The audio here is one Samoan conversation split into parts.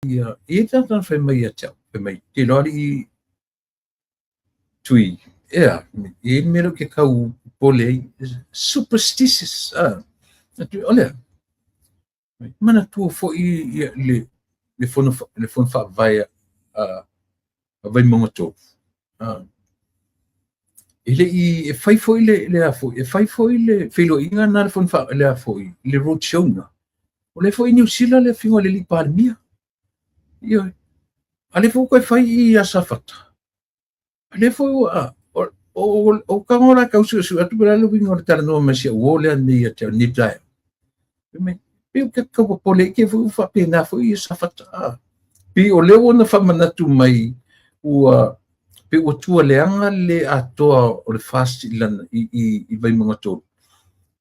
ia, e i ai tagata na fai mai ia te au, fai mai, te iloa alii Tui, ea, e i ai le mea lea ou te tau popole ai, superstitious, a, o le a? Manatua foi ia le fono, le fono faavae a Vaimauga 3. A, e le i, e fai foi le a foi, e fai foi le feiloaiga na le fono fa, le a foi, le road show na. O lea foi i Niu Sila le afioga i le alii Palemia. Ioe. A lea foi ua toe fai i ia Safata. A lea foi ua, o tago la tau suesue atu pe la le uiga o le talanoa mai si au uo lea nei ia te au nei taeao. Pei ou te tau popole i te foi ua faapena foi ia Safata. A. Pei o lea ua na faamanatu mai ua pei ua tualeaga le atoa o le FAST i lana i Vaimauga 3.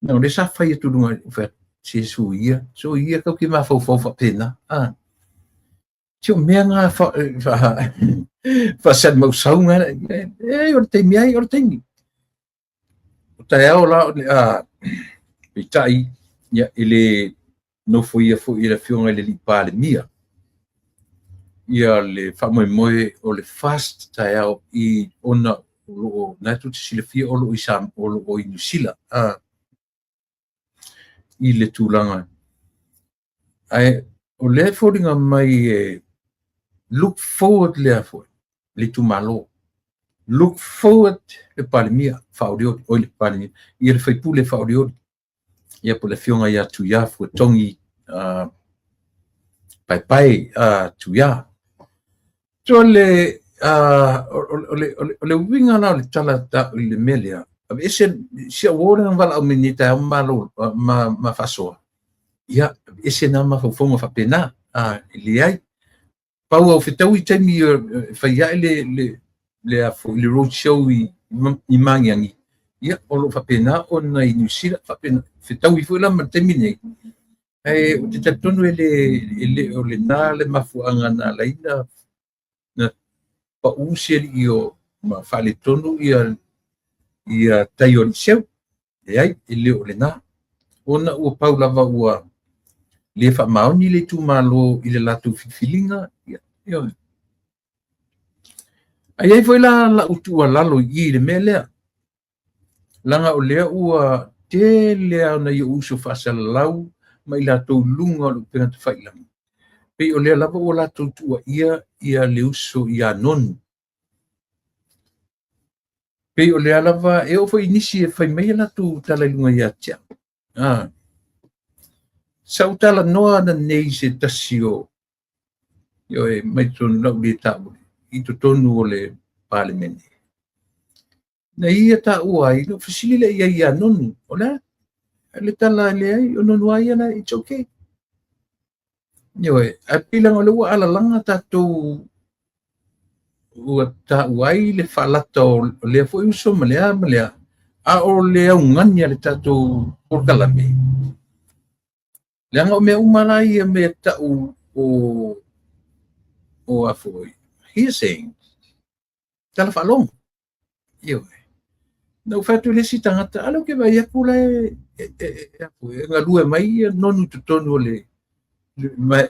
Na o lea sa fai atu luga fai atu, se soia, soia tatou te mafaufau faapena. A. Se o mea na faasalimausau na, e o le taimi ai, o le taimi. O taeao la, a, peitai, ia, e le nofoia foi e le afioga i le alii Palemia ia le faamoemoe o le FAST taeao i ona o lo o, na tou te silafia o lo o i Samoa, o lo o i Niu Sila, a, i le tulaga. Ae o lea e foliga mai e look forward lea foi, le itumalo. Look forward le Palemia faaolioli, oi le Palemia, ia le faipule faaolioli, ia po o le afioga ia Tuia Fuatogi Paepae Tuia. So le, o le uiga la o le tala i le mea lea, aveese si au uo lea na valaau mai nei taeao ma malo ma faasoa, ia, aveese na mafaufauga faapena, e leai. Pau au fetaui i taimi e fai ae le a foi le road show i Magiagi, ia, o lo o faapena ona i Niu Sila, faapena, fetaui foi la ma le taimi nei. Ae ou te talitonu e le o lena le mafuaaga na ala ai na pau se alii o ma faaletonu ia tai o Liceu. Leai, e le o lena. Ona ua pau lava ua le faamaoni le itumalo i le latou filifiliga, ia, ioe. Ae i ai foi la lau tuualalo i i i le mea lea. Leaga o lea ua tele lava o nai ou uso faasalalau ma i latou i luga o le upega tafailagi, pei o lea lava ua latou tuuaia ia le uso ia Nonu. Pei o lea lava e oo foi i nisi e fai mai a latou tala i luga ia te au. Ah. Sa ou talanoa ananei i se tasi o ioe mai totonu lau le taua i totonu o le Palemene. Na ia taua ai, na ou fesili lea i ai ia Nonu, o le a le tala e leai, o Nonu lava ia la, it's okay. Ioe, ae pei leaga o lea ua alalaga tatou ua taua ai le faalata o lea foi uso ma lea ma lea, a o le augani a le tatou polokalame, leaga o mea uma la ia mea tau o a foi, hearsay, tala faalogo. Ioe. Na ou fai atu i le isi tagata, a lea ou te vaai atu la e galue mai ia Nonu i totonu o le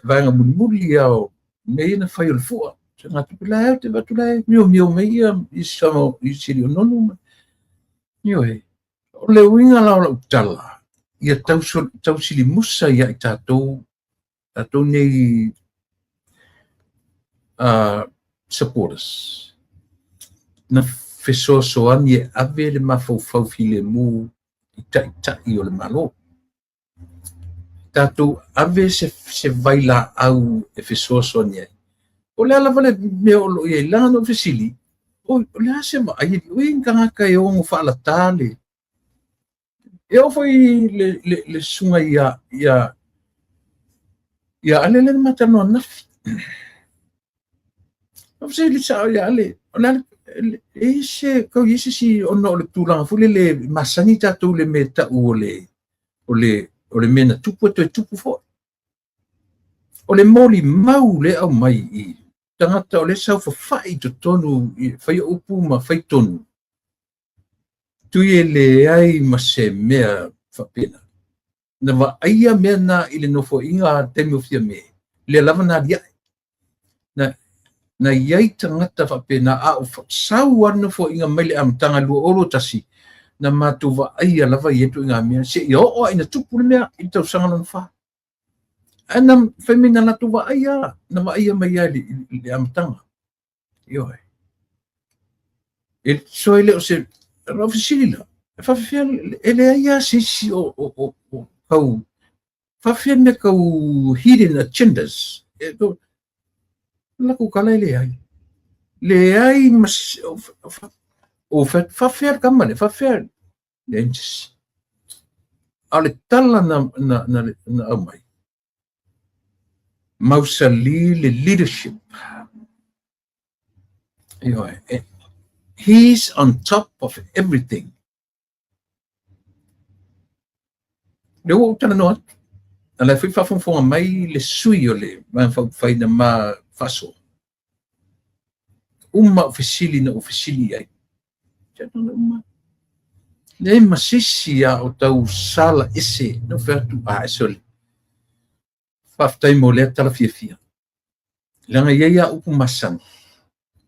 vaega mulimuli ia o mea ia na fai o le fua. La e te vaai atu la e miomio mai ia i sili o Nonu. Ioe. O le uiga la o lau tala, ia tausilimusa ia i tatou tatou nei supporters na fesoasoani e ave le mafaufau filemu i taitai o le Malo. Tatou ave se vailaau e fesoasoani ai. O le a lava le mea o lo o i ai, leaga na ou fesili, o le a se vaai, o i ai ni tagata e ono faalata le. E oo foi le susuga ia Ale lea na ma talanoa ananafi. Na fesili sao ia Ale, o le a e i se kau i se isi ona o le tulaga foi lele masani tatou i le mea e tau o le mea na tupu e toe tupu foi. O le molimau lea e aumai i tagata o lea e saofafai i totonu i faia upu ma fai tonu, Tui e leai ma se mea faapena. Na vaaia mea na i le nofoaiga a le taimi o Fiame, lea lava na aliae. Na, na i ai tagata faapena, a o sau lava le Nofoaiga mai le amataga 2021, na matou vaaia lava ia ituaiga mea, seia oo lava ina tupu le mea i le tausaga lona fa. Ae na fai mai na latou vaaia lava, na vaaia mai lava i le amataga. Ioe. E so e le o se o fesili la, e faafefea e leai lava se isi o tau faafefea mea tau hidden agendas. E to latou tala e leai. Leai ma o faafefea le tama lea, faafefea leai ma se isi. A o le tala na aumai, mausali le leadership. Ioe. He's on top of everything. Lea ua ou talanoa atu, a la e foi faafogafoga mai le sui o le Vaega Faaupufai na ma faasoa. Uma ou fesili na ou fesili i ai. Uma. Leai ma se isi a o tau sala ese na ou fai atu, a sole. Faafetai mo lea tala fiafia. Leaga e i ai lava upu masani,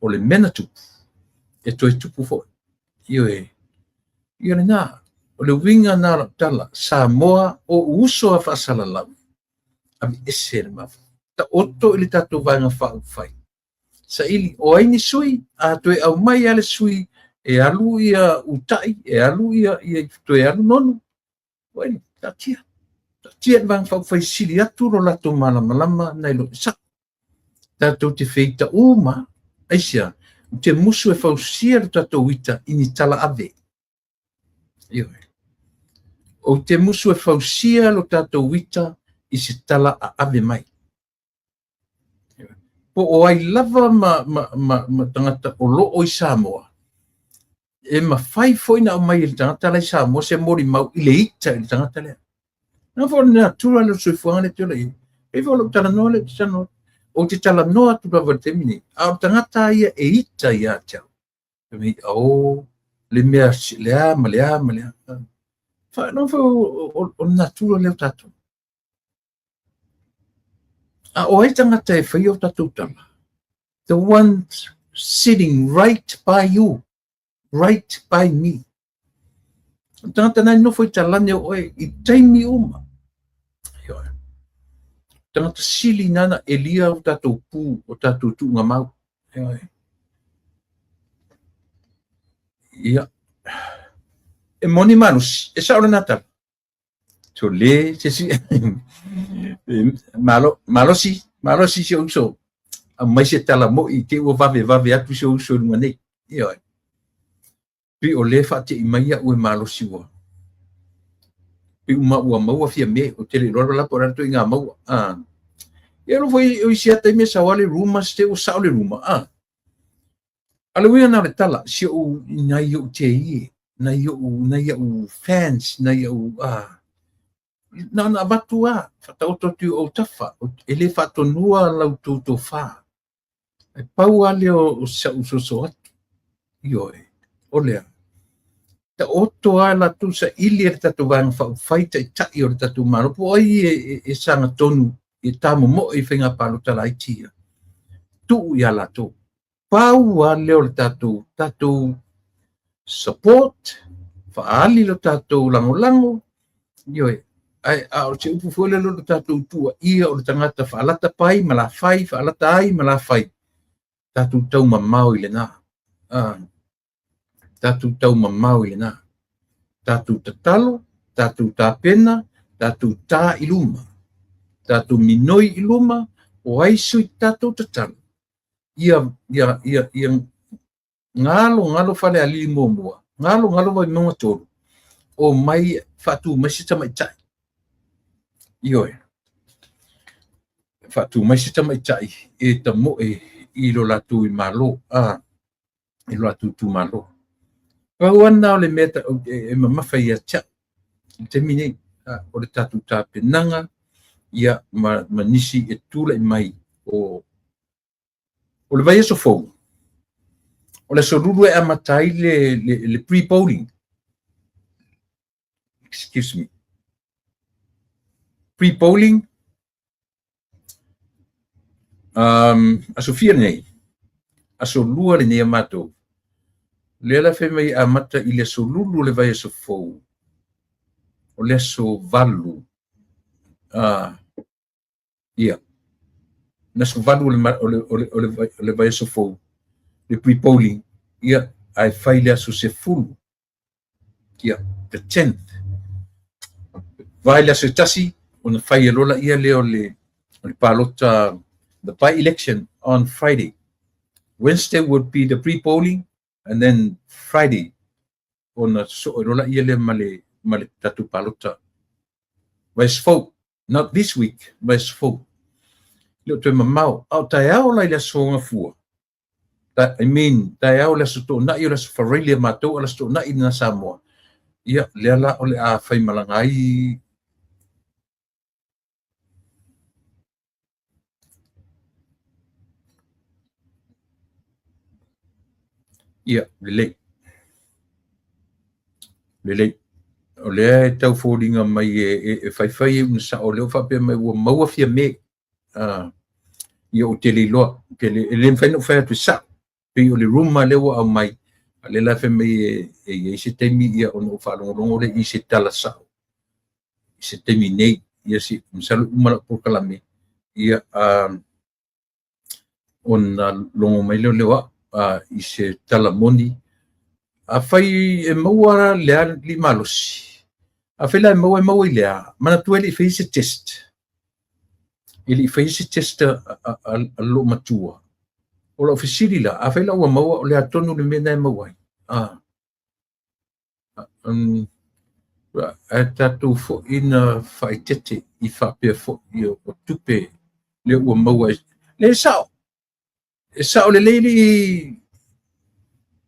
o le mea na tupu, e toe tupu foi. Ioe. Ia lena, o le uiga lena o lau tala, Samoa, o ou uso a faasalalau, aveese le mafaufau. Taoto i le tatou Vaega Faaupufai. Saili, o ai ni sui? A toe aumai lava le sui, e alu ia utai, e alu ia, ia toe alu nonu. Oi, taatia. Taatia le Vaega Faaupufai sili atu lo latou malamalama nai lo sao. Tatou te feita uma, aisea, ou te musu e fausia le tatou ita i ni tala ave. Ioe. Ou te musu e fausia lo tatou ita i se tala a ave mai. Po o ai lava ma tagata o lo o i Samoa, e mafai foi na aumai e le tagata la i Samoa se molimau i le ita i le tagata lea. Na foi le natura le soifuaga le te ola i. E foi lou talanoa le te talanoa. Ou te talanoa atu lava i le taimi nei, a o le tagata ia e ita ia te au. E mei, o, le mea le a ma le a ma le a. Fa, foi o le natura lea o tatou. A o ai tagata e faia o tatou tala? The one sitting right by you, right by me. O tagata nai nofo i talane o oe i taimi uma. Ioe. Tagata sili nana e lia o tatou pū, o tatou tuuga mau. Ioe. Ia. E moni malosi, e sao lena tala. So le se si malo malosi malosi si ou uso. Aumai se tala mo'i te ua vave vave atu si ou uso i luga nei. Ioe. Pi o le faate'i mai a'u e malosi ua pi uma ua maua fia me o te le iloa la po o le a le ituaiga maua. A. Ia alo foi o isi lava taimi e sao lava le rumours te ua sao le rumour. A. A le uiga lena o le tala, si ou nai ou tei e, nai ou nai a'u fans, nai a'u a na ona avatu lava, faataoto atu i ou autafa, e le faatonua la outou tofa. Ae pau lava lea o si a'u soso atu, ioe, o lea, taoto lava latou saili e le tatou Vaega Faaupufai taitai o le tatou Malo, po o ai e sagatonu e tamomoe i faiga palota laiti ia, tuu ia latou. Pau lava lea o le tatou support, faaali lo tatou lagolago, ioe, ae a o se upu foi lea o le tatou tuuaia o le tagata faalata pai ma lafai, faalata ai ma lafai, tatou taumamao i lena. Tatou taumamao i lena. Tatou tatalo, tatou tapena, tatou tā i luma, tatou minoi i luma, o ai sui tatou tatalo, ia, ia, ia, ia galo galo Falealili muamua, galo galo Vaimauga 3, omai faatu mai se tamaitai. Ioe. Faatu mai se tamaitai e tamoe i lo latou malo, a i lo latou itumalo. Pau lava lena o le mea e mamafa ia te au i le taimi nei, o le tatou tapenaga ia ma nisi e tulai mai o le vaiaso fou, o le aso Lulu e amata ai le pre-polling. Excuse me. Pre-polling. Aso fia lenei? Aso Lua lenei a matou. Lea la fai mai e amata i le aso Lulu o le vaiaso fou, o le aso 8. Ia, le aso 8 o le vaiaso fou, le pre-polling, ia, ae fai le aso 10. Ia, the 10th. Vai le aso e 1, ona fai e lola ia lea o le palota, the by-election on Friday. Wednesday would be the pre-polling, and then Friday, ona soo e lola ia lea ma le tatou palota. Vaiaso fou, not this week, vaiaso fou. Le o toe mamao, a o taeao la i le aso Gafua. I mean, taeao le aso Toonai o le aso Faraile a matou, o le aso Toonai na Samoa. Ia, lea la o le a faimalaga ai. Ia, lelei. Lelei. O lea e tau foliga mai e faifai e una sao, lea o faapea mai ua maua fia me. Ia o te le iloa, e le mafai ona ou fai atu e sao. Pei o le rumor lea ua aumai, a lea la fai mai e i ai se taimi ia ona ou faalogologo lea i se tala sao. I se taimi nei, ia si masalo uma lau polokalame, ia ona logo mai lea o leo au i se tala moni. A fai e maua le a li malosi, a fai la e maua i lea, manatua e le i faia se test. E le i faia se test a loo matua. O lau fesili la, a fai la ua maua o le atonu le mea na e maua ai. Ae tatou foi na faaitete i faapea foi o tupe lea ua maua e le sao. E sao lelei li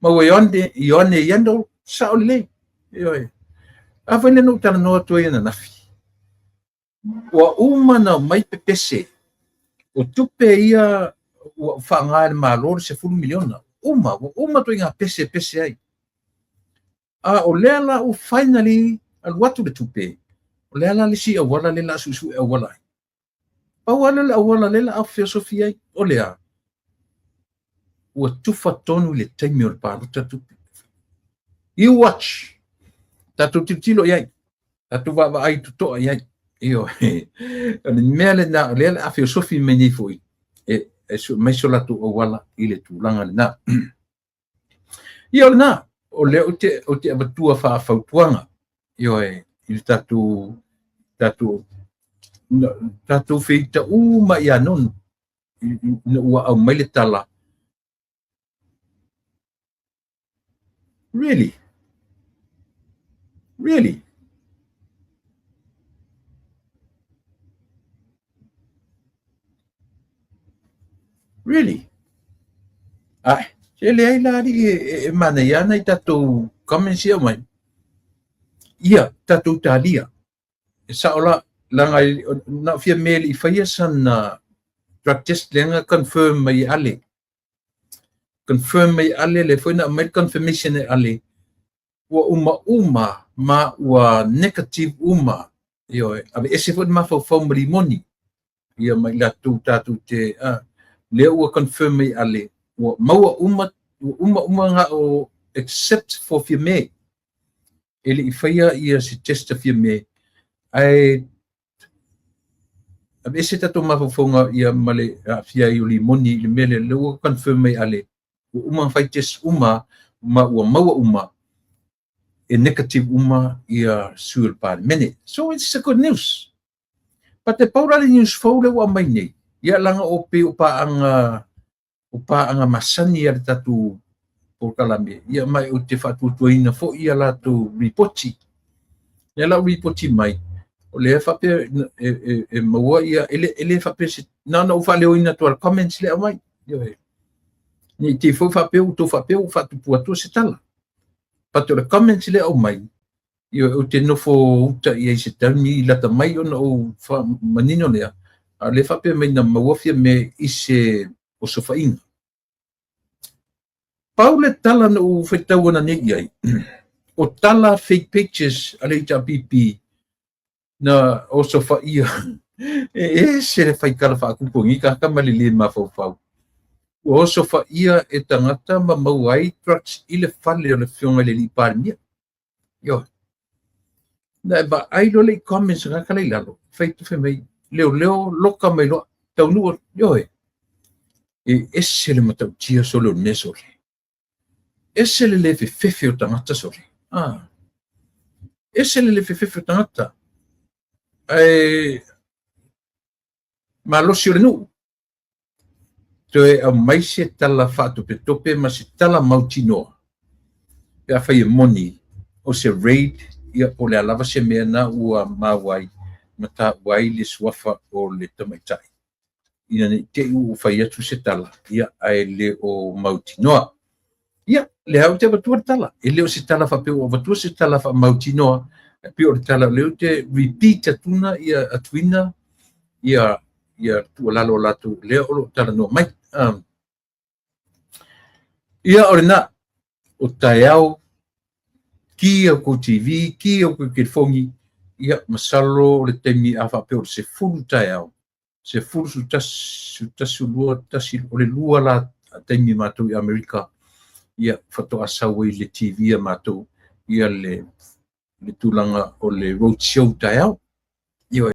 maua Ioane Yandel, sao lelei. Ioe. A fai le no talanoa atu ai ananafi. Ua uma na mai pepese. O tupe ia ua whaangai le malo le 10 miliona. Uma, ua uma tu ngā pese pese ai. A o lea la u finally alu atu le tupe. O lea la le si awala le la susu e awala ai. Pau ala le awala le la a feosofia ai. O lea, ua tufa tonu i le taimi o le palota tupe. You watch. Tatou tilotilo i ai. Tatou vaavaai totoa i ai. Ioe. O le mea lena, o lea le a feosofi mai nei foi, e mai so latou auala i le tulaga lena. Ia o lena, o lea o te avatua faafautuaga. Ioe, i le tatou feita uma ia nonu, ina ua au mai le tala. Really? Really? Really? Ai, se le ai la ali e mana ia na i tatou comments ia mai. Ia, tatou talia. E sao la, langa na fia mele i whaia sana drug test lenga confirm mai ale. Confirm mai ale le foi na mai confirmation e ale. Ua uma uma ma ua negative uma. Ioe, ave ese foi mafaufau ma limoni. Ia mai latou tatou te lea ua confirm mai ale. Ua maua uma, ua uma uma ngā o except for fia me. E le i whaia ia se test a fia me. Ae ave ese tatou mafaufaunga ia ma le aafia ai o limoni i le mea lea, lea ua confirm mai ale. Ua uma whai test uma, ma ua maua uma, e negative uma ia sui o le Palemene. So it's a good news. But te paura le news fou le ua mai nei, ia langa o pe o paanga masani a le tatou polokalame, ia mai o te faatuatuaina foi ia latou ripoti. Lea lau ripoti mai, o lea faapea e maua ia, e le faapea se, na ona ou faaleoina atu ala comments lea mai. Ioe. Ni te foi faapea u tau faapea u faatupu atu se tala. But o le comments lea au mai, ioe, o te nofo uta i ai se taimi i lata mai ona ou manino lea, a le faapea mai na maua fia me i se osofainga. Pau le tala na u whaitau ana nei ai, o tala fake pictures a le HRPP na osofaia. E ese le faitala faakutu a nei tagata ma le lē mafaufau. Ua osofaia e tagata ma maua ai drugs i le fale o le afioga i le alii Palemia. Ioe. Na e vaai loa lea i comments a tagata la i lalo, fai mai, leoleo loka mai loa, taunuu, ioe. E ese le matautia sole o le mea sole. Ese le lē fefefe o tagata sole. Ese le lē fefefe o tagata. Ae malosi o le nuu, toe aumai se tala faatopetope ma se tala mautinoa pe afai e moni o se raid, ia po o le a lava se mea na ua maua ai ma taua ai le suafa o le tamaitai, ina ne i te i ua fai atu se tala, ia ae le o mautinoa. Ia, lea ou te avatua le tala. E le o se tala faapea ua avatua se tala faamautinoa, e pei o le tala o lea ou te repeat atuna ia atuina ia tuualalo o latou lea o lo o talanoa mai. Ia o lena, o taeao, ki au kou TV, ki au kou telefoni, ia masalo o le taimi a faapea o le 10 taeao, 10, 11, 12, 1, o le 2 la taimi matou i Amerika, ia faatoa sau ai le TV a matou, ia le tulaga o le road show taeao. Ioe.